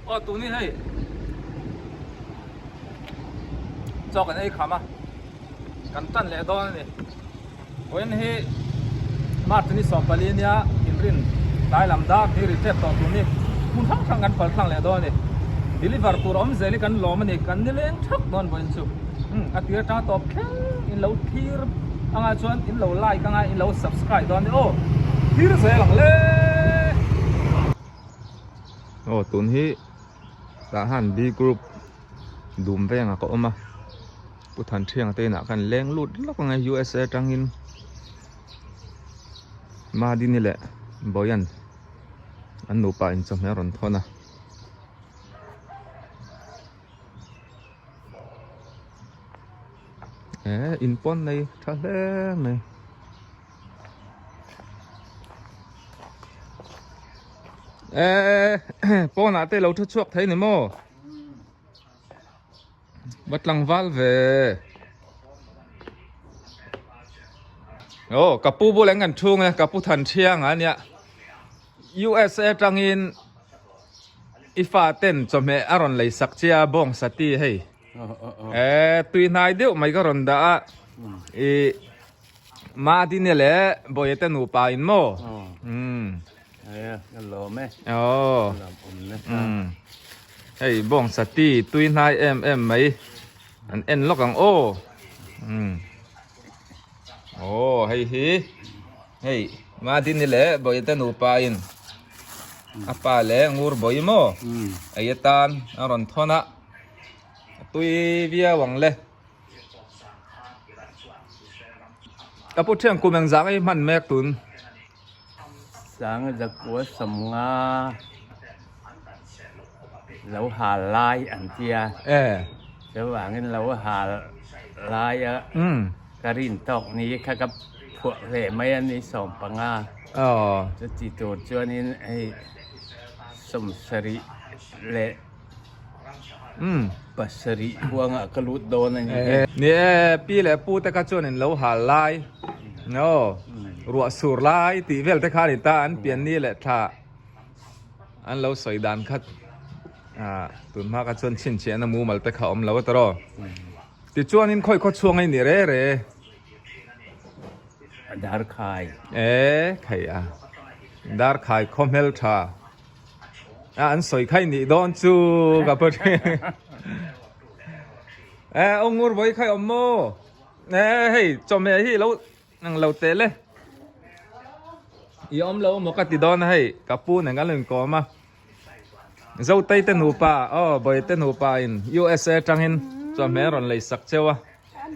Aw tun hi hei chaw kan ei kham a kan tan leh dawn a ni vawiin hi March ni 14 nia inrin tlai lam dar hi ri tep tawh tur ni hmun hrang hrang kan pal thlang leh dawn a ni deliver tur awm zel hi kan lawm a ni kan nileng thak dawn vawiin chu a tir atanga tawp thleng in lo thlir anga chuan in lo like anga in lo subscribe dawn a ni aw thlir zel ang le. Aw tun hi tah han B group dum vengah ka awm a Pu Thanṭhianga te inah khan leng lut lawk ang e USA atangin Madini leh Bawian an nupa in chawhmeh a rawn thawn a. Eh in pawn nei tha hle mai. Eh pawnah te lo thu chhuak thei ni maw? Va tlangval ve. Aw ka pu bul eng kan thung e ka pu than thiang a nia. USA tangin i fa ten chawhmeh a rawn lei sak che a bawng sati hei. Eh tui hnai deuh mai ka rawn dah a. I Madini leh Bawihte nupa in maw? Umm. Ka lawm e. Aw. Umm. Hei bawng sati tui hnai em em mai. An en lawk ang aw. Umm. Aw hei hi hei Madini leh Bawihte nupa in a pa leh Ngur Bawi maw? Ei atan a rawn thawn a. A tui viau ang le. Ka pu thiang kum eng zang ei hman mek tun. Sang zakua sawmnga lo hal lai an tia. Eh. Chuvangin lo hal lai a ka rin tawk ni kha ka phuah ve mai a ni 15. Aw. Chuti tur chuanin hei 70 leh Pasarih huangah ka lut dawn a ni e. Ni e, pi leh pu te kha chuan in lo hal lai, no, ruah sur lai tih vel te kha a ni ta, an pian ni leh thla an lo sawi dan kha tun hma kha chuan chhinchhiahna mumal te kha a awm lo a tawrh. Tichuanin khawi khaw chhuang a ni re re. Darkhai. E, khai a. Darkhai khaw hmel tha. A an sawi khai nih dawn chu ka pu E aw ngur vawi khai awm maw? E hei chawhmeh hi lo ang lo teh le. I awm lo maw ka ti dawn a hei ka pu nen kan lo inkawm a. Zotei te nupa aw Bawihte nupa in USA atangin chawhmeh a rawn lei sak cheu a.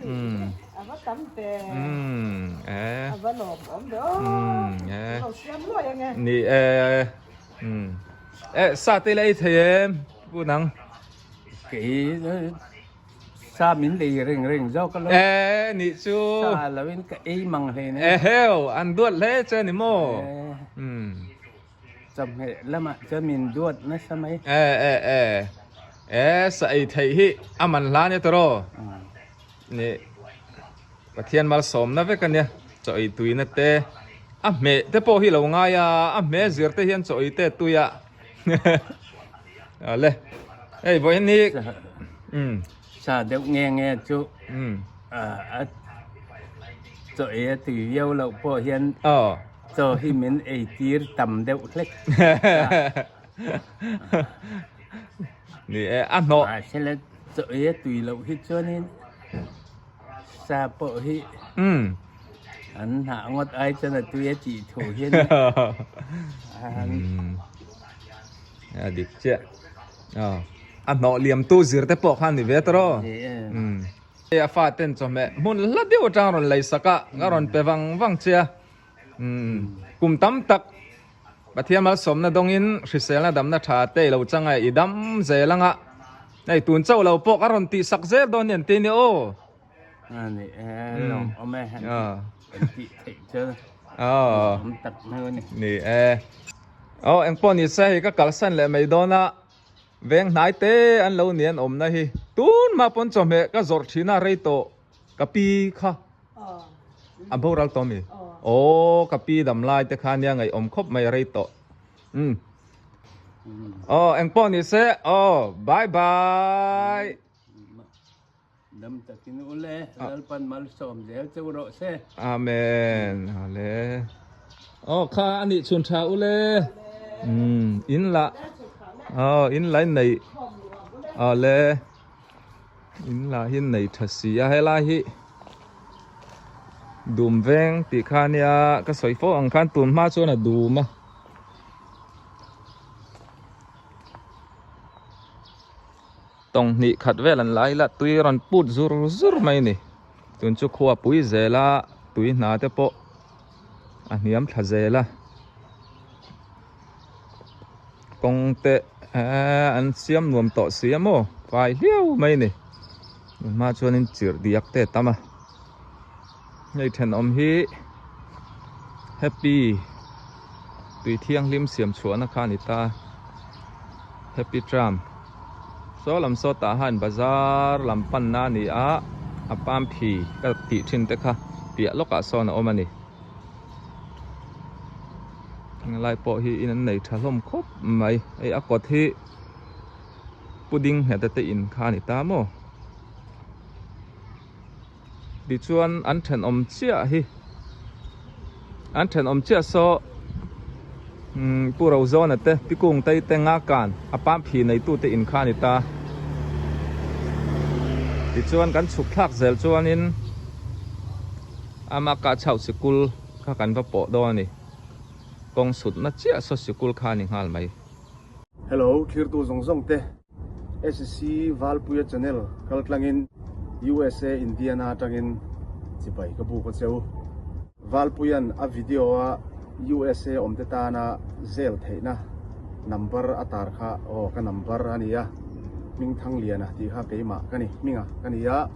Umm. A va tam ve. Umm e. A va lawm awm ve aw. Umm e. Lo siam luai ange. Ni e. Umm. E sa te la ei thei em pu nang. Kei sa min lei reng reng zawk alo. E ni chu. Sa lo in ka ei mang hle ne. E heu an duat hle che ni maw. Umm. Chawhmeh lamah chuan min duat nasa mai. E e e e sa ei theih hi a man hla ania tawraw ni Pathian malsawmna vek ania chaw ei tuina te a hmeh te pawh hi lo ngai a a hmeh zir te hian chaw ei te tui a ale hei vawiin hi um sa deuh nge nge chu a chaw ei a tui viau loh pawh hian aw Chaw hi min ei tir tam deuh hlek. Ni e, a hnawh. Mahse chaw ei a tui loh hi chuanin sa pawh hi an hnah ngawt ai chuan a tui a tih thu hian A dik chiah. A hnawh liam tu zir te pawh khan ni ve ta rawh. Ni e. A fa ten chawhmeh hmun hla deuh atang rawn lei sak a, ka rawn pe vang vang che a. Kum tam tak Pathian malsawmna dawngin hriselna damna tha te i lo chang a, i dam zel anga hei tun chauh lo pawh ka rawn tih sak zel dawn ni an ti nia aw. Ani e lawm awm e an tih theih chu lawm tak hnu a ni. Ni e. Aw engpawh ni se hei ka kalsan leh mai dawn a. Veng hnai te an lo ni an awmna hi tun hma pawn chawhmeh ka zawrh thin a rei tawh ka pi kha a boral tawh ami aw ka pi dam lai te kha nia ngaihawm khawp mai a rei tawh umm. Aw engpawh ni se aw bye bye. Dam takin u le Lalpan malsawm zel cheu rawh se. Amen ale. Aw kha a nih chhun tha u le. Umm in la aw in la in nei ale in la hi nei tha si a helai hi dum veng tih kha nia ka sawi fo ang khan tun hma chuan a dum a. Tawng hnih khat vel an la ila tui a rawn put zur zur mai a ni. Tun chu khua pui zel a tui hna te pawh a hniam thla zel a. Kawng te eee an siam nuam tawh si a maw fai hliau mai a ni. Tun hma chuanin chirh diak te a tam a. Hei thenawm hi happy tui thianghlim siam chhuahna kha a ni ta happy tram saw lam saw tah hian bazar lam panna a ni a a pam phi ka tih thin te kha piah lawkah sawn a awm a ni helai pawh hi in an nei tha hlawm khawp mai hei a kawt hi pudding nghet te in kha a ni ta maw. Tichuan an thenawm chiah hi an thenawm chiah saw umm Pu Rozawna te Pi Kungtei te Ngakan a pam phi neitute in kha a ni ta. Tichuan kan chhuk thlak zel chuanin ama kah chauh sikul kha kan va pawh dawn a ni. Kawng sutna chiah saw sikul kha a ni nghal mai. Hello thirtu zawng zawng te. SC Valpuia channel kaltlangin USA Indiana atangin chibai ka buk a cheu. Valpuia'n a video a USA awmte tana zel theihna number a tar kha aw ka number a nia, Hmingthangliana tih kha keimah ka ni, hminga ka ni a.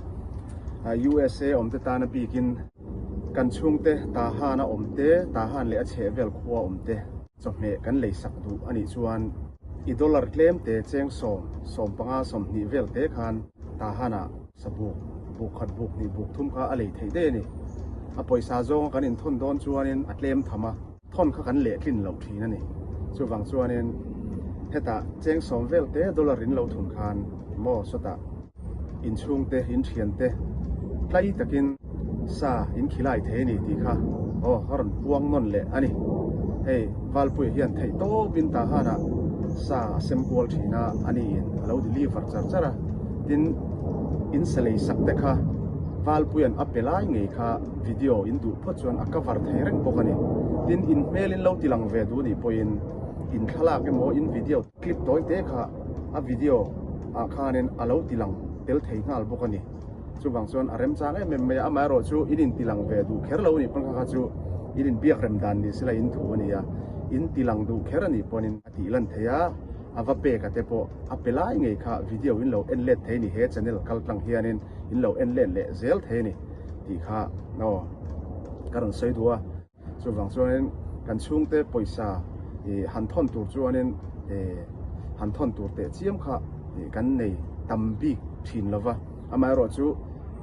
USA awmte tana bikin kan chhungte Tahan a awmte, Tahan leh a chhehvel khua awmte. Chawhmeh kan lei sak duh a nih chuan i dollar tlem te cheng sawm, 15, 20 vel te khan Tahan-ah sabuk, buk khat buk hnih buk thum kha a lei theih daih a ni. A pawisa zawnga kan inthawn dawn chuanin a tlem tham a, thawn kha kan leh tlin loh thin a ni. Chuvang chuanin hetah cheng sawm vel te dollar in lo thun khan maw sawtah inchhungte, inthiante tlai takin sa in khilai thei a ni tih kha aw a rawn puang nawn leh a ni. Hei Valpuia hian theih tawpin Tahan-ah sa a sem kual thin a, a niin a lo deliver char char a. Tin, in sa lei sak te kha Valpuia'n a pe lai ngei kha video in duh phawt chuan a cover thei reng bawk a ni. Tin, in hmel in lo tilang ve duh nih pawhin in thlalak emaw in video clip tawi te kha a video ah khanin a lo tilang tel thei nghal bawk a ni. Chuvang chuan a remchang em em mai a, amaherawh chu in intilang ve duh kher lo a nih pawn kha kha chu in inbiak rem dan ni sela in thu a ni a, in tilang duh kher a nih pawnin a tih lan thei a, a va pek a te pawh a pe lai ngei kha video in lo en let thei a ni, he channel kal tlang hianin in lo en let leh zel thei a ni tih kha aw ka rawn sawi duh a. Chuvang chuanin kan chhungte pawisa ih han thawn tur chuanin ih han thawn tur teh chiam kha ih kan nei tam bik thin lo va. Amaherawh chu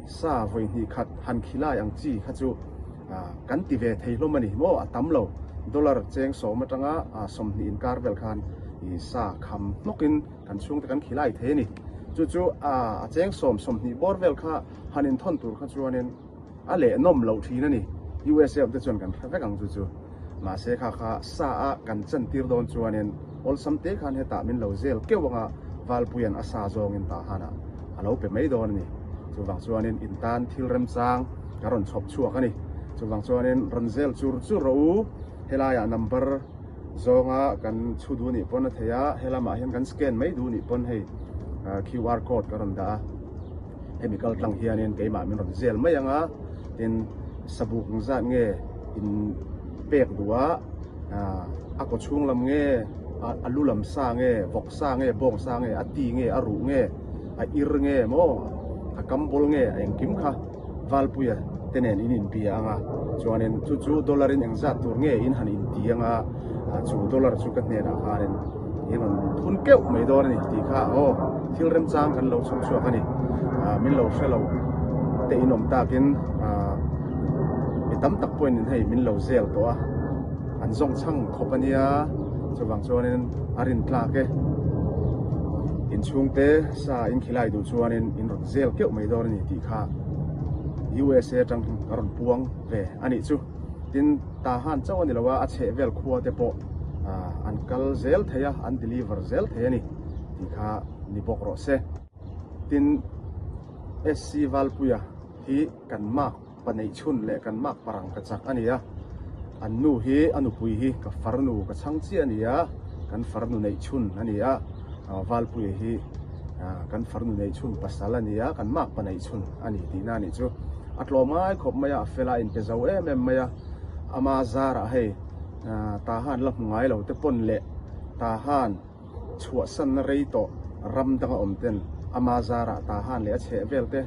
sa vawi hnih khat han khilai ang chi kha chu ah kan ti ve thei hlawm a ni maw a tam lo. Dollar cheng sawm atanga ah 20 inkar vel khan ih sa kham hnawkin kan chhungte kan khilai thei a ni. Chu chu ah a cheng sawm 20 bawr vel kha han inthawn tur kha chuanin A leh nawm loh thin a ni. USA awm te chuan kan hre vek ang chu chu. Mahse kha kha sa a kan chan tir dawn chuanin awlsam te khan hetah min lo zel keuh anga Valpuia'n a sa zawngin Tahan ah a lo pe mai dawn a ni. Chuvang chuanin in tan thil remchang ka rawn chhawp chhuak a ni. Chuvang chuanin rawn zel chur chur rawh u. Helaiah number zawnga kan chhu duh nih pawn a thei a, helamah hian kan scan mai duh nih pawn hei QR code ka rawn dah a. Hemi kal tlang hianin keimah min rawn zel mai ang a, tin sabuk ang zat nge in pek duh a, a kaw chhung lam nge, a lu lam sa nge, vawk sa nge, bawng sa nge, a ti nge, a ruh nge, a ir nge maw, a kam bawl nge, a engkim kha Valpuia te nen in inbia ang a, chuanin chu chu dollar in engzat tur nge in han inti ang a, chu dollar chu ka hnenah khanin in rawn thun keuh mai dawn a ni tih kha aw thil remchang kan lo chhawp chhuak a ni. Min lo hre lo te in awm takin mi tam tak pawhin hei min lo zel tawh a, an zawng chhang khawp a nia. Chuvang chuanin a rin tlak e. Inchhungte sa in khilai duh chuanin in rawn zel keuh mai dawn a ni tih kha USA atang ka rawn puang ve a nih chu. Tin, Tahan chauh a ni lo a, a chheh vel khua te pawh an kal zel thei a, an deliver zel thei a ni tih kha ni bawk rawh se. Tin, SC Valpuia hi kan mark pa neih chhun leh kan mark parang ka chak a ni a, an nu hi a nupui hi ka farnu ka chhang chiah a ni a, kan farnu neih chhun a ni a, Valpuia hi kan farnu neih chhun pasal a ni a, kan mark pa neih chhun a ni tihna a nih chu. A tlawm ngai khawp mai a, a fel a, a inpe zo em em mai a, ama zarah hei Tahan la hmu ngai lo te pawn leh Tahan chhuahsanna rei tawh ram danga awm ten ama zarah Tahan leh a chheh vel te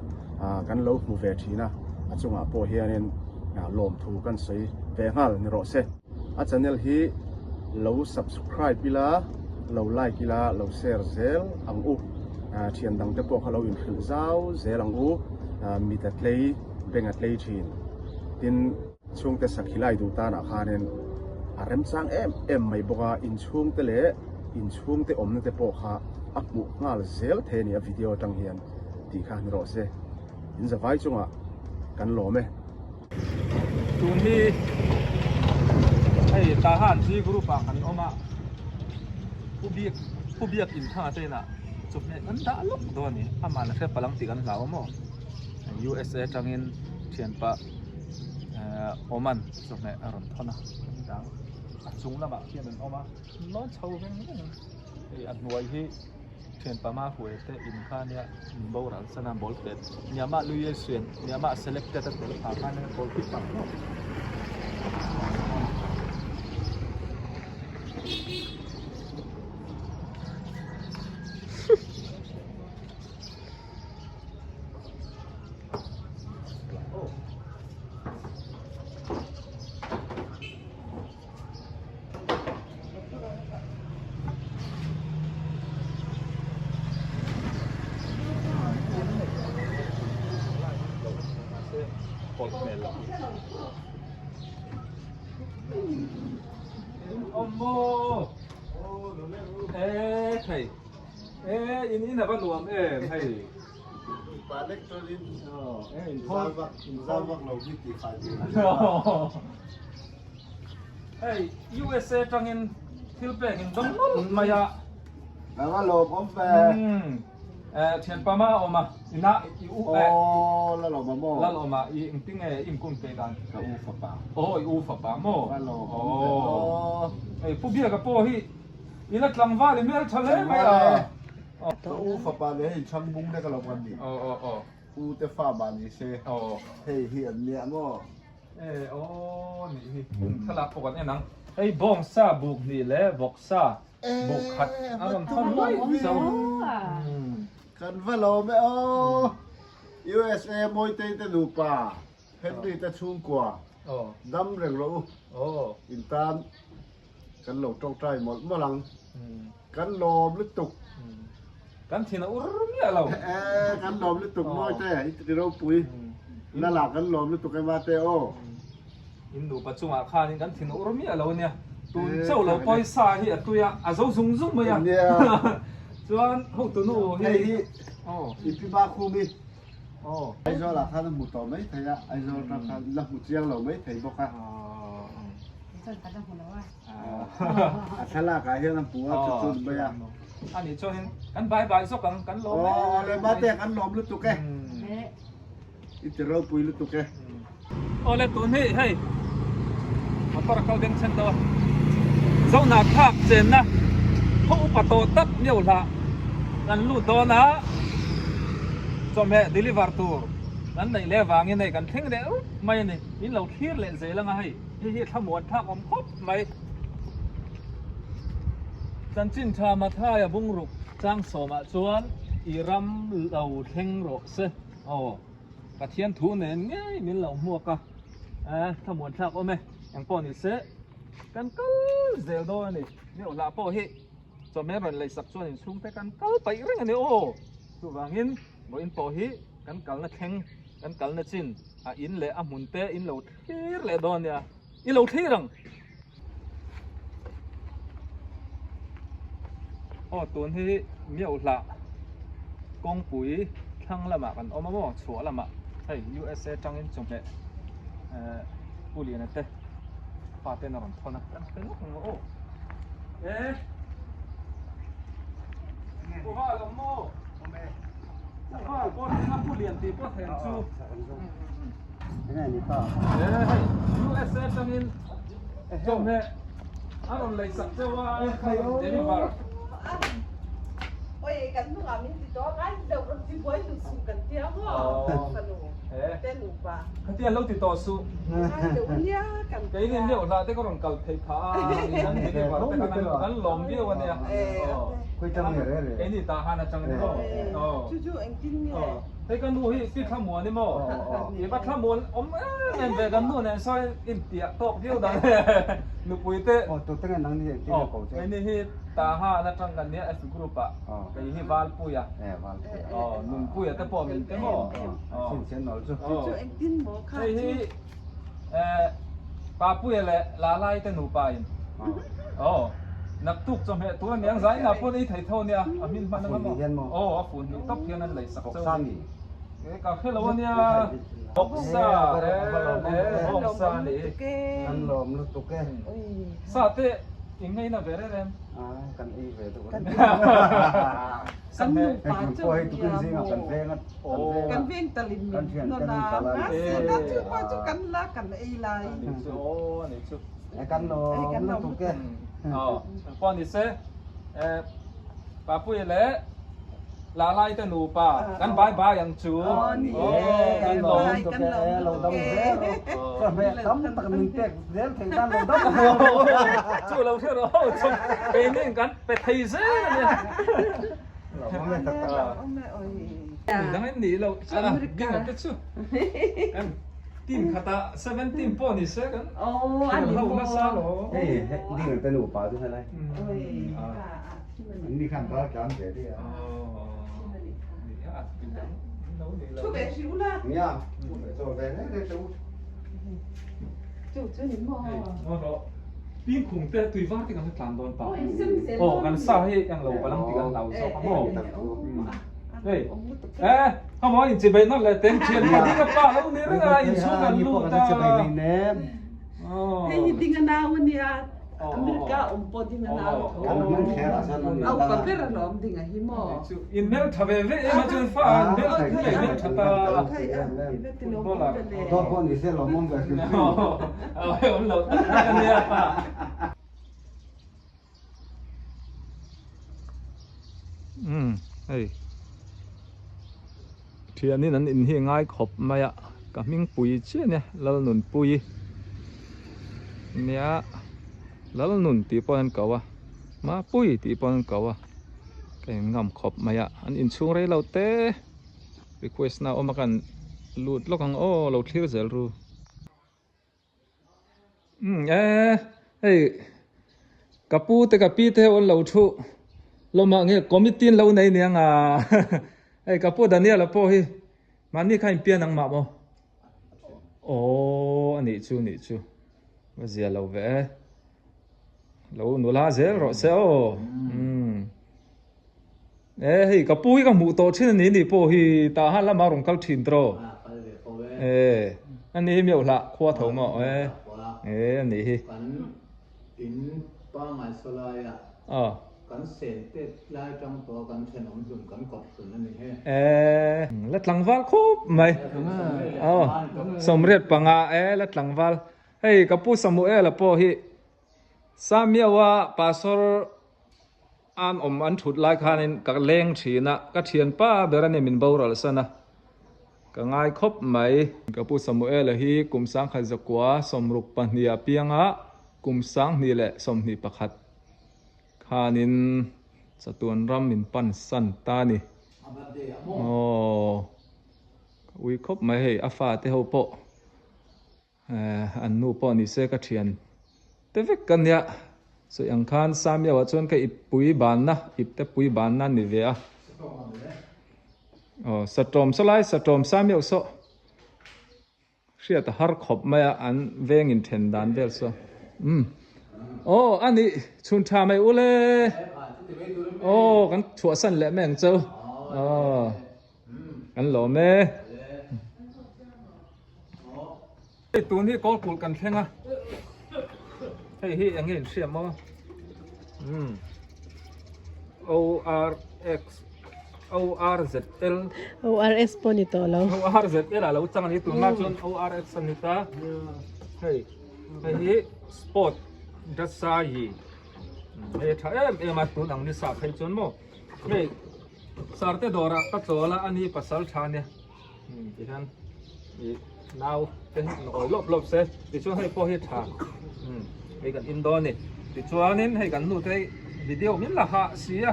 kan lo hmu ve thin a, a chungah pawh hianin lawmthu kan sawi ve nghal ni rawh se. A channel hi lo subscribe ila, lo like ila, lo share zel ang u. Thian dang te pawh kha lo inhrilh zau zel ang u. Mit a tlei, beng a tlei thin. Tin. Chhungte sakhi lai duh tanah khanin a remchang em em mai bawk a, inchhungte leh inchhungte awmna te pawh kha a hmuh nghal zel thei a ni a video atang hian tih kha ni rawh se. In zavai chungah kan lawm e. Tun hi hei Tahan G group ah kan awm a, Pu Biak Pu Biak Inthanga te inah chawhmeh kan dah lawk dawn a ni, amah la hre palang tih kan hlau a maw? USA atangin thianpa. Oman chawhmeh a rawn thawn a dang a chung lamah khian an awm a lawn chho veng veng a hei a hnuai hi thian pama huai te in kha ania in boral san a ball pet Myanmar lui a suan Myanmar selected a tel phah khan a goal keeper maw. E in in a va nuam em hei. Pa lek chuanin zau vak zau vak lo hi tih fai tur a ni. Hei USA tangin thil pek in dawng nawlh mai a. Nang a lawm awm ve. Thianpa ma a awm a ina i u e. Aw la lawm a maw. La lawm a i engtin nge i inkun peih dan. Ka u fapa. Aw i u fapa maw. La lawm awm ve aw. Hei Pu Biaka pawh hi i la tlangval i hmel tha hle mai a. Ka u fapa leh hei chhang bung te ka lo kan ni. Aw aw aw. U te fa mah ni se. Aw. Hei hi an nia maw? E aw nih hi. Thlalak pawh kan en ang. Hei bawngsa buk hnih leh vawksa buk khat a rawn thawn mai zo. Kan va lawm e aw. USA Mawitei te nupa Henry te chhungkua dam reng rawh u. In tan Kan lo tawngtai mawlh mawlh ang. Kan lawm lutuk. Kan thin a ur miah lo. Eh, kan lawm lutuk mawi te, i ti ropui. Lala kan lawm lutuk ema te aw. In nupa chungah khanin kan thin a ur miah lo ania. Tun chauh lo pawisa hi a tui a, a zo zung zung mai a. Chuan hotu nu hi. Hei hi i pi ba khum i. Aizawl ah khan a hmu tawh mai thei a, Aizawl atang khan la hmu chiang lo mai thei bawk a. A thlalak ah hian a hmu a, chu chu ni mai a. A nih chuanin kan bai bai zawk ang, kan lawm e. Aw le mate kan lawm lutuk e. I ti ropui lutuk e. Aw le tun hi hei motor a kal deng chhen tawh a, Zohna thlak chenna khaw upa tawh tak miau hlah kan lut dawn a, chawhmeh deliver tur kan neih leh vangin hei kan thleng leh rup mai a ni, in lo thlir leh zel anga hei hei hi thlamuan thlak awm khawp mai. Chanchin tha Mathaia bungruk chang sawmah chuan i ram lo thleng rawh se aw. Pathian thu nen ngei min lo hmuak a, eh thlamuan thlak awm e, engpawh ni se kan kal zel dawn a ni, mi awhlah pawh hi chawhmeh rawn leisak chuan inchhung te kan kal paih reng a ni aw, chuvangin vawiin pawh hi kan kalna thleng kan kalna chin a in leh a hmun te in lo thlir leh dawn a nia, i lo thlir ang. Aw tun hi Miohlah kawngpui thlang lamah kan awm a maw chhuah lamah hei USA tangin chawhmeh eh Pu Liana te pa ten a rawn thawn a kan hre lawk ang aw eh Pu Val awm maw Pu Val pawh thleng a Pu Lian tih pawh thleng chu Eh hei USA tangin chawhmeh a rawn lei sak cheu a deliver. Oi kan hnungah min ti tawh ngai deuh rawn ti buai duh suh kan tia maw fanu te nupa. Khatia lo ti tawh suh. Ngai deuh nia kan tia. Keini meuh hlah te ka rawn kal phei phah a an deliver te khan an lawm viau a nia. Keini tah han atang in maw. Chu chu engtin nge. Hei ka nu hi pi thlamuan i maw? I va thlamuan awm em em ve kan nu nen sawi in piah tawk viau dan nupui te Kei ni hi Tahan atang kan nia F group ah kei hi Valpuia Nunpuia te pawh min te maw? Hei hi Papuia leh Lalai te nupa in aw naktuk chawhmeh tur a niang zai inah pawh ei thei tho ania a hmin hman anga maw aw a fun hnih tawp hian an lei sak chauh ni e ka hre lo ania bawksa e bawngsa a ni an lawm lutuk e sa te in ngaina ve reng reng kan ei ve deuh Kan nupa chu nia maw kan veng talin min hnawn a mahse na chu pawh chu kan la kan ei lai kan lawm lutuk e pawh ni se Papuia leh Lalai te nupa kan bai bai ang chu kan lawm lutuk e lo dam zel rawh chawhmeh tam tak min pek zel thei tan lo dam zel rawh chu lo hre rawh keini kan Pe thei zel a nia. Dang in nih loh chiah a, dinga te chu. Kan team khatah 17 pawh ni se kan khel ho nasa lo. Hei dinga te nupa chu helai. An ni khan ral tlan ve daih a. Thu ve hri ula. Nia, thu ve chaw ve reng reng teh u. Chu chu ni maw. Pingkhung te tui var te kan la tlan dawn pa. Aw kan sa hi eng lo palang tih kan hlau zawk a maw. Hei eh come on in chibai nawlh leh teng thian hi ding a pa lo ni reng a in chhung kan lut a. Hei hi ding a nau a nia America awm pawh ding a nau tho. A upa ber a lawm ding a hi maw. In hmel tha ve ve em a chuan fa an hmel hmel tha ta. Dawt pawh ni se lawmawm ve hrim hrim. Awm lo tak tak a nia. Umm hei thianin an in hi ngai khawp mai a ka hming pui chiah ania Lalnunpuii nia Lalnun tih pawh an ko a Mapuii tih pawh an ko a ka in ngam khawp mai a an inchhung rei lo te. Request na awm a kan lut lawk ang aw lo thlir zel ru. Umm e hei ka pu te ka pi te ho an lo thu lawmah nge committee an lo nei aniang a hei ka pu Daniel a pawh hi mahni kha inpian ang mah maw aw a nih chu nih chu va zia lo ve e lo nula zel rawh se aw umm. E hei ka pu hi ka hmuh tawh thin a ni ni pawh hi tah han lamah rawn kal thin tawh e a ni hi miauh hlah khua tho maw e e a ni hi kan in pangai saw laia kan sen tet lai tang tawh kan thenawm hlun kan kawp hlun a ni he e la tlangval khawp mai aw sawmriat panga e la tlangval hei ka pu Samuel-a pawh hi Samiaua pastor An awm an thut lai khanin ka leng thin a, ka thianpa ber a ni min boral san a, ka ngai khawp mai. Ka pu Samuel-a hi kum 1962 a piang a, kum 2021 khanin chatuan ram min pan san ta a ni. Aw, ka ui khawp mai hei, a fate ho pawh. An nu pawh ni se ka thian te vek ka nia. Sawi ang khan Samiau ah chuan ka ip pui banna, ip te pui banna a ni ve a. Aw satawm saw lai satawm Samiau saw hriat a har khawp mai a an veng in then dan vel saw. Umm. Aw a nih chhun tha mai ule. Aw kan chhuahsan leh mai ang chau. Aw kan lawm e. Hei tun hi kawl kulh kan thleng a. Hei hi eng nge in hria maw? Umm O R X O R Z L O R S pawh ni tawh lo. O R Z L a lo chang a ni tunah chuan O R X a ni ta. Hei hei hi sport Dasayi hei a tha em em a tun ang ni sa phei chuan maw hei sarte dawrah ka chawl a ani pasal tha nia tihian ih nau te hi an awi lawp lawp se tichuan hei pawh hi tha hei kan in dawn a ni tichuanin hei kan nu te hi video min la hah si a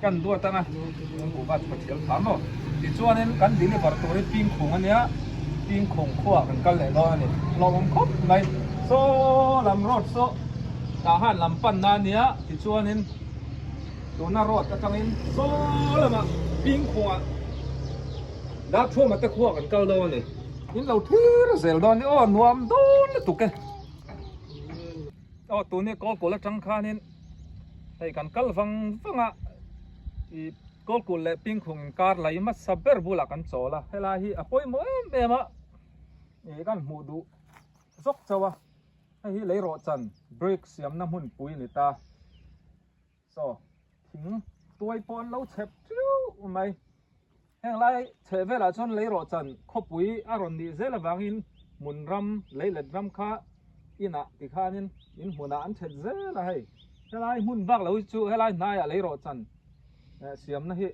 kan duat ang a kuhva chu ka thial phah maw tichuanin kan deliver tur hi pingkhung a nia pingkhung khuaah kan kal leh dawn a ni hlauhawm khawp mai saw lam road saw tah han lam panna a nia tichuanin tuna road atangin saw lamah pingkhungah Darthuama te khua kan kal dawn a ni. In lo thlir zel dawn a ni. Aw nuam dawn lutuk e. Aw tun hi Kawlkawl atang khanin hei kan kal vang vang a ih Kawlkawl leh Pingkhung inkar lai hmasa ber bulah kan chawl a. Helai hi a pawimawh em em a ih kan hmuh duh zawk chauh a. Hei hi leirawhchan brick siamna hmunpui a ni ta. Saw thing tuai pawh an lo chhep ṭiau mai. Heng lai chheh velah chuan leirawhchan khawpui a rawn nih zel avangin hmun ram leilet ram kha inah tikhanin in hmunah an ṭhet zel a hei. Helai hmun bak lo hi chu helai hnaiah leirawhchan siamna hi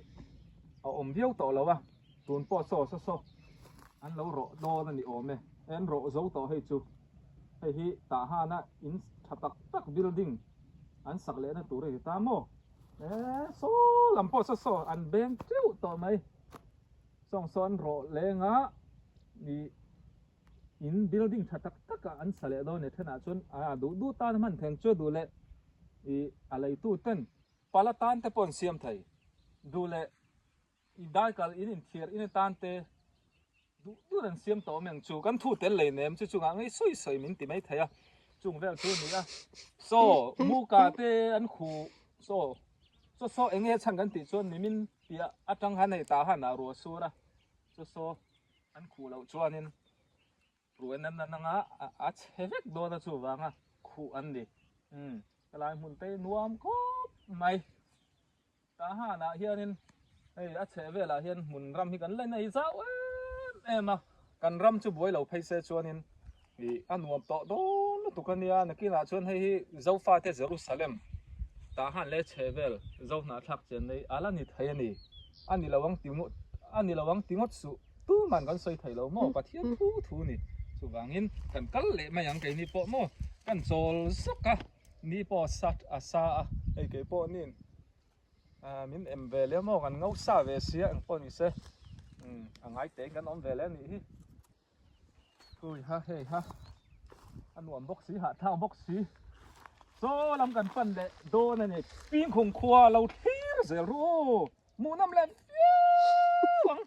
a awm viau tawh lo a, tun pawh saw saw saw an lo rawh dawn a ni awm e, an rawh zo tawh hei chu. Hei hi tah hana in tha tak tak building an sak lehna tur a ni ta maw? Eee saw lam pawh saw saw an beng teuh tawh mai. Sawng saw an rawh leng a ih in building tha tak tak ah an sa leh dawn a ni. Thenah chuan a duh duh tan a hman theng chu duh leh ih a leitu ten pala tan te pawh an siam thei duh leh I daikal in inthiar in atan te duh duh an siam tawh awm ang chu kan thu tel lei nem chu chungah ngei sawi sawi min ti mai thei a chung vel chu a ni a saw muka te an khu saw chaw saw eng nge chhan kan tih chuan nimin piah atang han hei tah han ah ruah sur a chaw saw an khuh loh chuanin ruah en an anga a chhe vek dawn a chuvanga khuh an ni umm helai hmun te hi nuam khawp mai. Tah hanah hianin hei a chheh velah hian hmun ram hi kan la nei zau em em a, kan ram chu buai lo phei se chuanin ih a nuam tawh dawn lutuk a nia, nakinah chuan hei hi Zofate Jerusalem tah han leh chheh vel Zohnahthlak chen nei a la ni thei a ni, a ni lo ang ti ngawt a ni lo ang ti ngawt suh tuman kan sawi thei lo maw Pathian thu thu a ni, chuvangin kan kal leh mai ang keini pawh maw kan chawl zawk a. Ni pawh a sa a sa a, hei kei pawh nin ah min em ve leh maw kan ngo sa ve sia eng pawh ni se umm a ngai tein kan awm ve leh a nih hi hui ha hei ha a nuam bawk si hahthlak bawk si saw lam kan pan leh dawn a ni Pingkhung khua lo thlir zel ru aw hmuhnawm leh viau ang.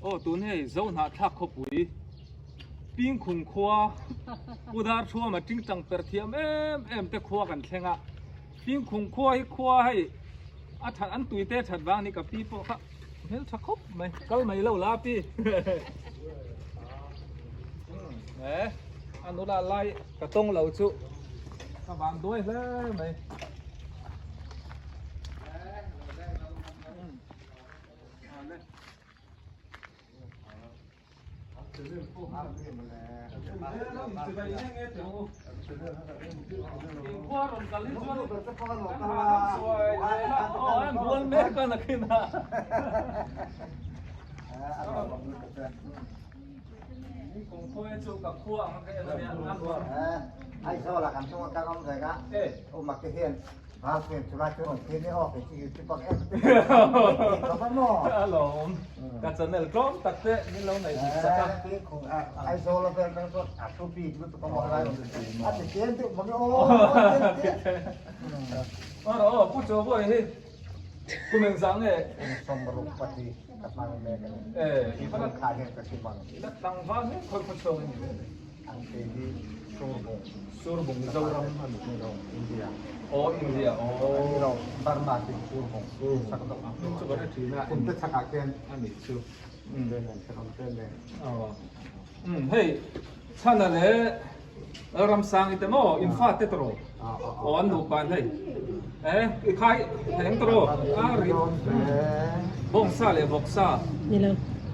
Aw tun hei Zohnahthlak khawpui Pingkhung khua Pu Darthuama tingtang per thiam em em te khua kan thleng a Pingkhung khua hi khua hei a that an tui te that vang ni ka pi pawh kha hmel tha khawp mai kal mai lo la pi e a nula lai ka tawng lo chu ka vang duai hle mai Aizawl ah kan hnung a kang awm reng a, u Maki hian val fian chu lai chu rawn thlir ni aw kei chu YouTube ang em tih khawp a maw? A lawm, ka channel tlawm tak te min lo nei duh sak a. Aizawl a vel kang chuan a thu bik lutuk a maw helai a ti tlem deuh mange aw. Aw rawh aw, Pu Chaw hi kum engzah nge? Kum sawmruk pahnih ka hmang mek a ni. Tun kha hian ka hrim ang. I la tlangval hle khawi khaw chhuak i ni ve le. An ke hi Surbung. Surbung Mizoram a ni. Ni lo, India. Aw India aw. Ni lo, Burma tin Surbung. Chak deuh ang. Chu ka hre thin a. Kum te chakah khian. A nih chu. Te nen thenawm te nen. Aw. Hei Chhana leh Lalramsangi te maw in fa te tawh aw an nupa an hei. Eh i khai eng tawh a ri bawngsa leh vawksa. Ni lo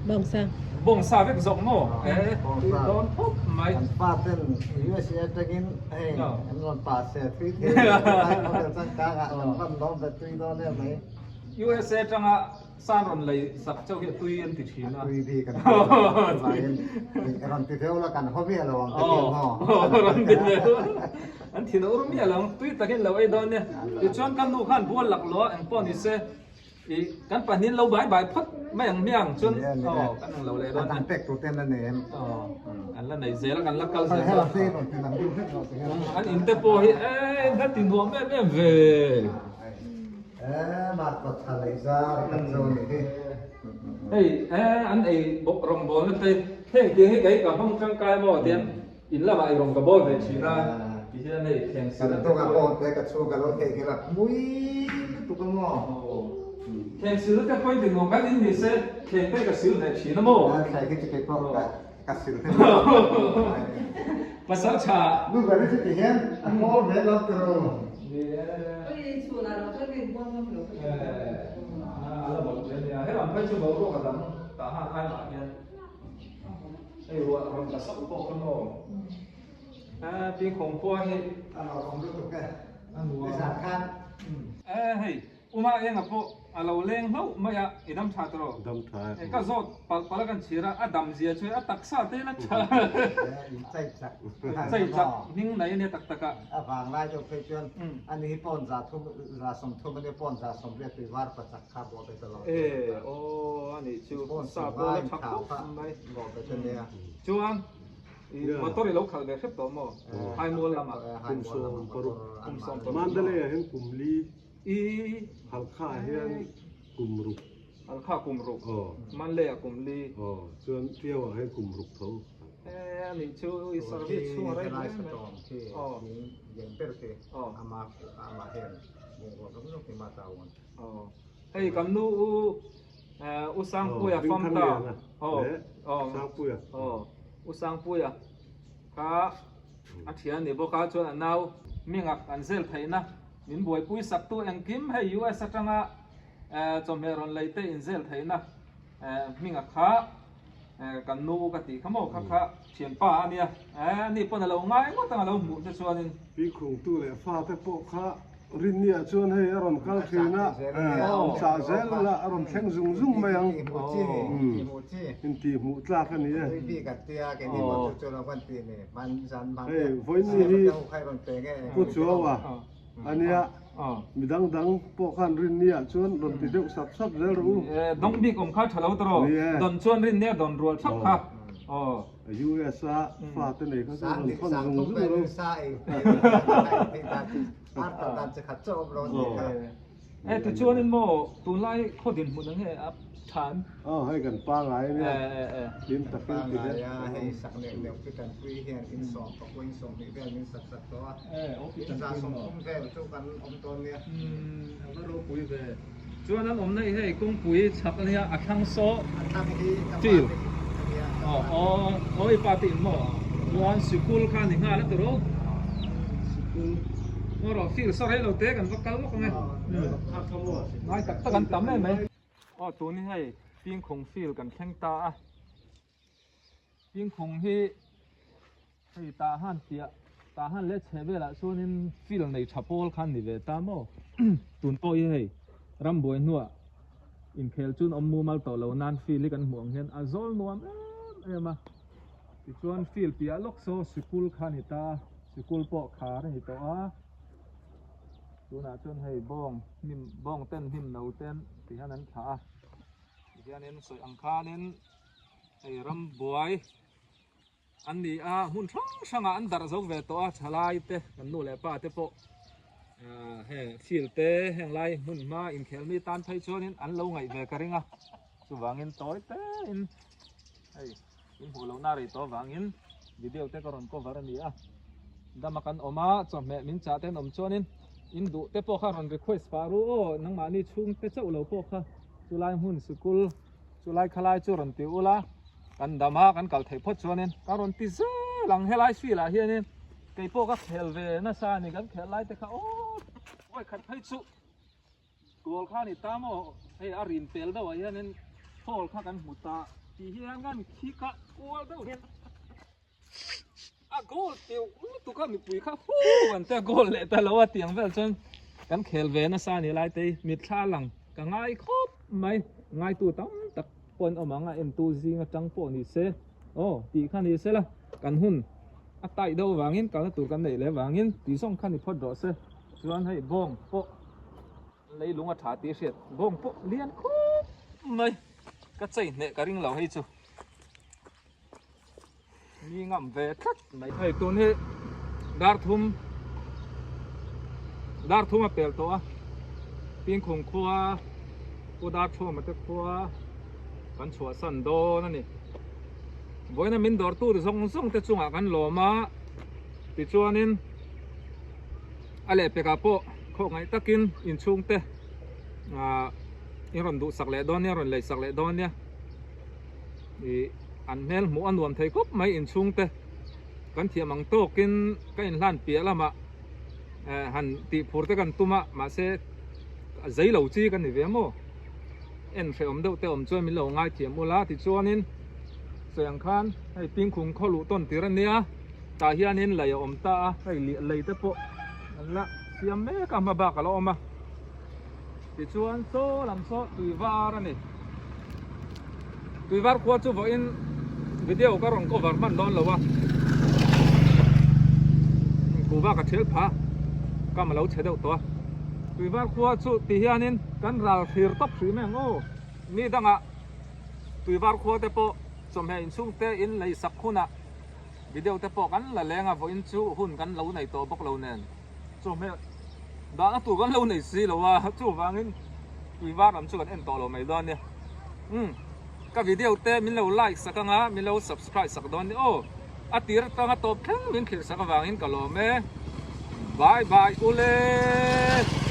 bawngsa. Bawngsa vek zawk maw eh tui dawn khawp mai. An fa ten USA atangin hei an rawn pa se thui thei lai khawvel changkang ah kan van lawm ve tui dawn em mai. USA atanga San rawn lei sak chauh hi a tui an ti thin a. A tui bik an ti a, chuvangin rawn ti deuh la kan haw miah lo ang ka ti maw? Aw rawn ti deuh an thin a ur miah lo ang, tui takin lo ei dawn nia. Tichuan kan nu khan bual lak lo a, engpawh ni se ih kan pahnihin lo bai bai phawt mai ang hmiang chuan aw kan ang lo leh dawn nia. An pek tur ten a nei em? Aw an la nei zel a kan la kal zel dawn. An in te pawh hi e in hla ti nuam em em ve. Hei an ei bawk rawngbawlna te heng tiang hi kei ka hmang tangkai maw tiang in lamah ei rawng ka bawl ve thin a ti hian hei thleng silna te pawh thleng silna te pawh in ti nuam kan in ni se thleng te ka sil ve thin a maw Pasal tha. A la bawlh hle nia. Helam phei chu boruak a dang tah han ai mah hian hei ruah rawn tla sauh pawh kha maw. Pi Khawngkhua hi a nuam. Hei Uma enga pawh a lo leng hlauh mai a, i dam tha tawh? Dam tha e. Ka zawt palh palh a kan chhir a, a dam zia chu a taksa te la tha. In chai chak. In chai chak hming nei ania tak tak a. A vang lai deuh phei chuan ani hi pawn za thum za sawmthum ania pawn za sawmriat tui var pa chak kha bawh ve ta lo. E aw anih chu sa pawh la tha khawp mai. Bawh ve ta nia. Chuan i motor i lo khalh ve hrep tawh maw? Haimual lamah. Kum 16. Kum 16. Mandalay ah hian kum li. I Halkha ah hian kum ruk. Halkha kum ruk. Aw. Manlay ah kum li. Aw, chuan Tiau ah hian kum ruk tho. E, a nih chu i service chhung a rei hle mai. Aw. Aw. Aw. Hei kan nu u U Sangpuia fam ta. Aw. Aw. Sangpuia. Aw. U Sangpuia kha a thian a ni bawk a, chuan a nau mingak an zel theihna. Min buaipui saktu engkim hei US atanga chawhmeh rawn lei te inzel theihna hminga kha kan nu ka tih kha maw kha kha thianpa a nia ani pawn a lo ngai ngawt ang a lo hmuh te chuanin. Pi Khungtu leh fate pawh kha Rinnia chuan hei a rawn kal thin a, an chah zel la a rawn thleng zung zung mai ang. Intihhmuh tlak a ni e. Hei vawiin hi Pu Chuaua A nia, mi dang dang pawh khan rinnia chuan rawn ti deuh sap sap zel rawh u. Dawng bik awm kha tha lo tawh rawh. Dawn chuan rinnia dawn rual thap kha. Aw. US a fa te nei kha chuan rawn thawn zung zung rawh u. E tichuanin maw tunlai khaw dinhmun ang nge a tha em? Aw hei kan pangai ania hlim takin ti hian. Pangai a hei sak neuh neuh chu tanpui hian in sawm pakua in sawm hnih vel min sak sak tawh a za sawmthum vel chu kan awm tawn nia. A va ropui ve. Chuan an awmna hi hei kawngpui chhak ania a thlang saw A thlang hi ka field. pa te ania ka Aw pa te. aw aw i pa te in maw? Chuan sikul kha ni nghal a tiraw? Sikul maw rawh field saw rei lo te kan va kal lawk ang e. Ngai tak tak an tam em mai. Aw tun hi hei Pingkhung field kan thleng ta a. Pingkhung hi hei tah han piah tah han leh chhe velah chuanin field nei tha pawl khan ni ve ta maw. Tun pawh hi hei rambuai hnuah inkhel chuan awm mumal tawh lo nan field hi kan hmuh ang hian a zawl nuam em em a. Tichuan field piah lawk saw sikul kha a ni ta. Sikul pawh khar a ni tawh a, tunah chuan hei bawng hnim bawng ten hnim no ten ti hian an thlah a, tihianin sawi ang khanin hei rambuai an ni a, hmun hrang hrangah an darh zo ve tawh a, thalai te kan nu leh pa te pawh ah heng field te heng lai hmun hma inkhel mi tan phei chuanin an lo ngaih ve ka ring a, chuvangin tawi te in hei. In hmuh lohna rei tawh avangin video te ka rawn cover a ni a, dama kan awm a, chawhmeh min chah te an awm chuanin in duh te pawh kha rawn request pah ru aw, nangmahni chhungte chauh lo pawh kha chulai hmun sikul chulai khalai chu rawn ti ula, kan dam a kan kal theih phawt chuanin ka rawn ti zel ang helai field ah hianin kei pawh ka khel ve nasa a ni kan khel lai te kha aw vawikhat phei chu. Goal kha a ni ta maw? Hei a rin pel deuh ah hianin foul kha kan hmu ta tih hian kan khik a kual deuh hian a goal teuh lutuk a mipui kha huu an tia goal leh ta lo a tiang vel chuan kan khel ve nasa a ni lai te hi mitthla lang ka ngai khawp mai ngaitu tam tak pawh an awm ang a entu zing atang pawh ni se aw tih kha ni se la kan hun a taih deuh avangin kalna tur kan neih leh avangin tih zawng kha ni phawt rawh se. Chuan hei bawng pawh leilung a tha tih hriat bawng pawh lian khawp mai ka chei hneh ka ring lo hei chu mi ngam ve tlat mai hei tun hi dar thum dar thum a pel tawh a pingkhung khua pu dar thuama te khua kan chhuahsan dawn a ni vawiina min dawr tur zawng zawng te chungah kan lawm a tichuanin. A lehpekah pawh khawngaih takin inchhungte ah in rawn duhsak leh dawn nia rawn leisak leh dawn nia ih an hmel hmuh a nuam thei khawp mai inchhungte kan thiam ang tawkin ka inhlan piah lamah eh han tih phur te kan tum a mahse a zei lo chi ka ni ve maw en hrehawm deuh te awm chuan min lo ngaithiam ula tichuanin sawi ang khan hei pingkhung khaw luh tawn tir a nia. Tah hianin lei a awm ta a, hei lei te pawh an la siam mek a, hma bak a la awm a. Tichuan saw lam saw tui var a ni. Tui var khua chu vawiin video ka rawn cover hman dawn lo a. Kuhva ka thial pha kam a lo chhe deuh tawh a. Tui var khua chu ti hianin kan ral thlir tawp hrih mai ang aw. Ni dangah tui var khua te pawh chawhmeh inchhungte in lei sak hunah Video te pawh kan la leng a, vawiin chu hun kan lo nei tawh bawk lo nen chawhmeh dahna tur kan lo nei si lo a, chuvangin tui var lam chu kan en tawh lo mai dawn nia. Umm ka video te min lo like sak anga min lo subscribe sak dawn nia aw, a tir atanga tawp thleng min thlirh sak avangin ka lawm e. Bye bye ule.